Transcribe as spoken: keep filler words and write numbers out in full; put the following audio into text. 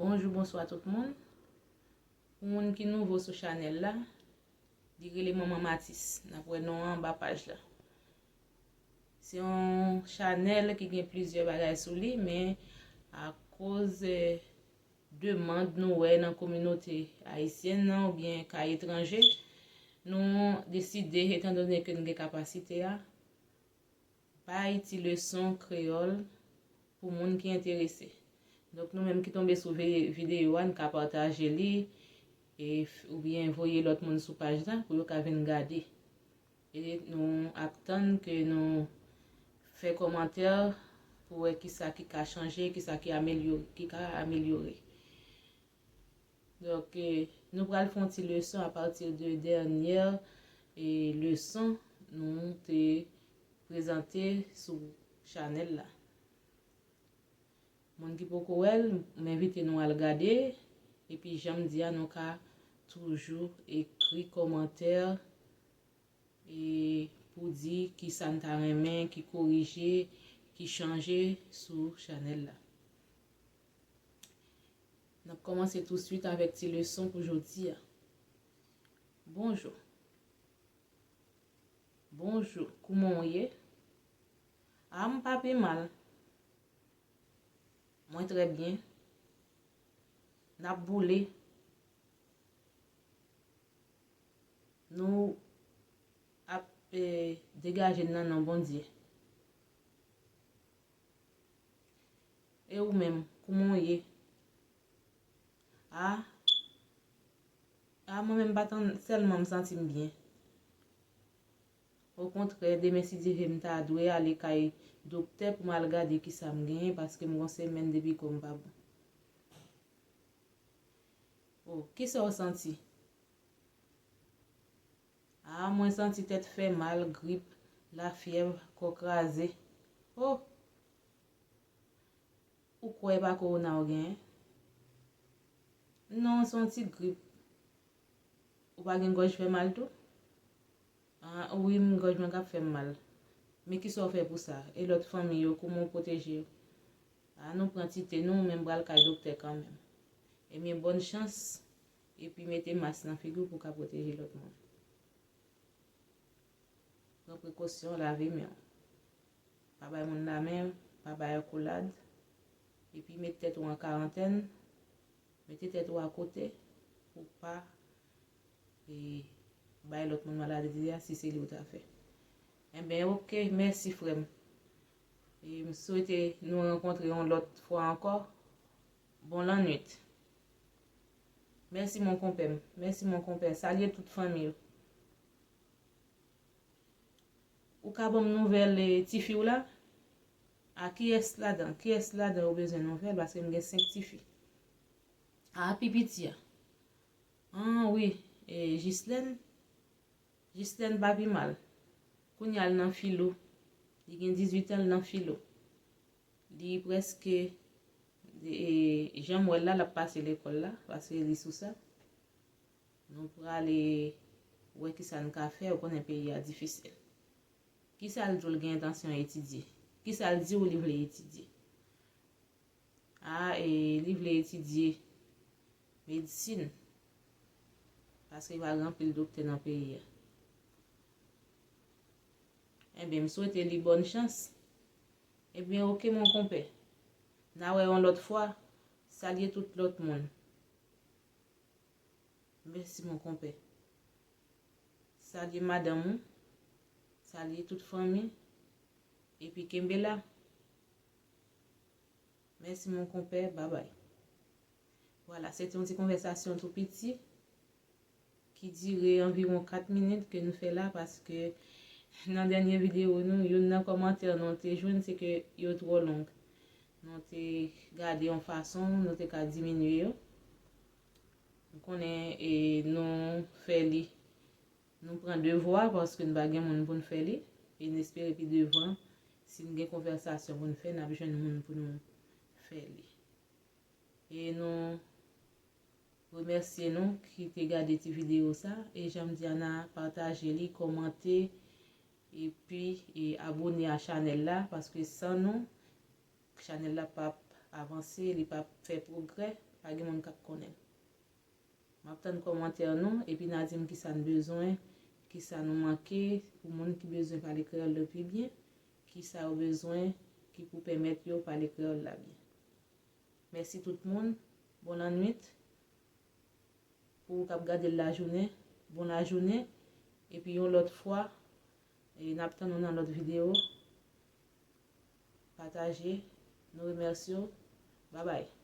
Bonjou, bonswa tout moun. Pou moun ki nouvo sou chanèl la, li rele Manman Matis. N ap wè non an anba paj la. Se yon chanèl ki gen plizyè bagay sou li, men akoz, eh, demann nou wè nan kominote ayisyèn nan oubyen kay etranje, nou deside, etandone ke n gen kapasite a, bay ti leson kreyòl pou moun ki enterese. Donk, nou menm ki tonbe sou ve-, videyo a, n ka pataje li, e f-, oubyen voye lòt moun sou paj la pou yo ka vin gade. E nou ap tann ke nou fè kòmantè pou wè kisa ki ka chanje, kisa ki amelyore, ki ka amelyore. Donk, eh, nou pral fè yon ti leson apati de dènyè, eh, leson nou te prezante sou chanèl la. Moun ki poko wè l, m envite nou al gade, epi jan m di a, nou ka toujou ekri kòmantè, e pou di kisa n ta renmen ki korije, ki chanje sou chanèl la. N ap kòmanse touswit avèk ti leson pou jodi a. Bonjou. Bonjou, kouman w ye? A, m pa pi mal. Mwen trè byen. N ap boule. Nou ap, eh, degaje n nan non Bondye. E ou menm, kouman w ye? A, a, mwen menm pa tann, sèlman m santi m byen. Okontrè, demen si Dye vle, m ta dwe ale kay doktè pou m al gade kisa m genyen, paske m gon semèn depi kò m pa bon. O, kisa w santi? A, mwen santi tèt fè mal, grip, lafyèv, kò kraze. O! Ou kwè e pa kowona w genyen? Non, se yon ti grip. Ou pa gen gòj fè mal tou? A, wi, m, gòj mwen k ap fè m mal. Men kisa w fè pou sa? E lòt fanmi yo, kouman w pwoteje yo? A, nou pran ti te nou, men m pral kay doktè kanmenm. Ebyen, bòn chans, epi mete mas nan figi w pou w ka pwoteje lòt moun. Pran prekosyon, lave men w. Pa bay moun lamen, pa bay akolad. Epi met tèt ou an karantèn, mete tèt ou akote pou w pa, e, bay lòt moun maladi a si se li w ta fè. Enben, oke, mèsi frè m. E m swete nou rankontre yon lòt fwa ankò. Bon lannwit. Mèsi mon konpè m. Mèsi mon konpè. Salye tout fanmi yo. Ou ka ban m nouvèl, eh, tifi w la? A, kiyès ladan? Kiyès ladan ou bezwen nouvèl? Paske m gen senk tifi. A, pi piti a. An, wi, eh, Jislèn. Jislèn pa pi mal. Kounye a l nan filo. Li gen dizuit an, l nan filo. Li prèske, eh, jan m wè l la, l ap pase lekòl la, paske li sou sa. Nou prale wè kisa n ka fè, ou konnen peyi a difisil. Kisa l di w l gen entansyon etidye? Kisa l di w li vle etidye? A, e, li vle etidye medsin, paske pa gen anpil doktè nan peyi a. Enben, m swete li bòn chans. Ebyen, oke, mon konpè. N a wè yon lòt fwa. Salye tout lòt moun. Mèsi, mon konpè. Salye madanm ou. Salye tout fanmi. Epi kenbe la. Mèsi, mon konpè. Babay. Vwala, se te yon ti konvèsasyon tou piti ki dire anviwon kat minit ke nou fè la, paske nan dènye videyo nou, youn nan kòmantè nou te jwenn, se ke yo twò long. Nou te gade yon fason nou te ka diminye yo. M konnen, e, nou fè li, nou pran de vwa paske n pa gen moun pou n fè li. E n espere pi devan, si n gen konvèsasyon pou n fè, n ap jwenn moun pou nou fè li. E nou remèsye nou ki te gade ti videyo sa. E jan m di a, n a pataje li, kòmante, epi, e abone a chanèl la, paske san nou, chanèl la p ap avanse, li p ap fè pwogrè, pa gen moun k ap konnen. M ap tann kòmantè nou, epi n a di m kisa n bezwen, kisa nou manke, pou moun ki bezwen pale kreyòl yo pi byen, kisa yo bezwen ki pou pèmèt yo pale kreyòl la byen. Mèsi tout moun, bon lannwit. Pou ou k ap gade l lajounen, bon lajounen, epi yon lòt fwa, e n ap tann nou nan lòt videyo. Pataje, nou remèsye w. Babay.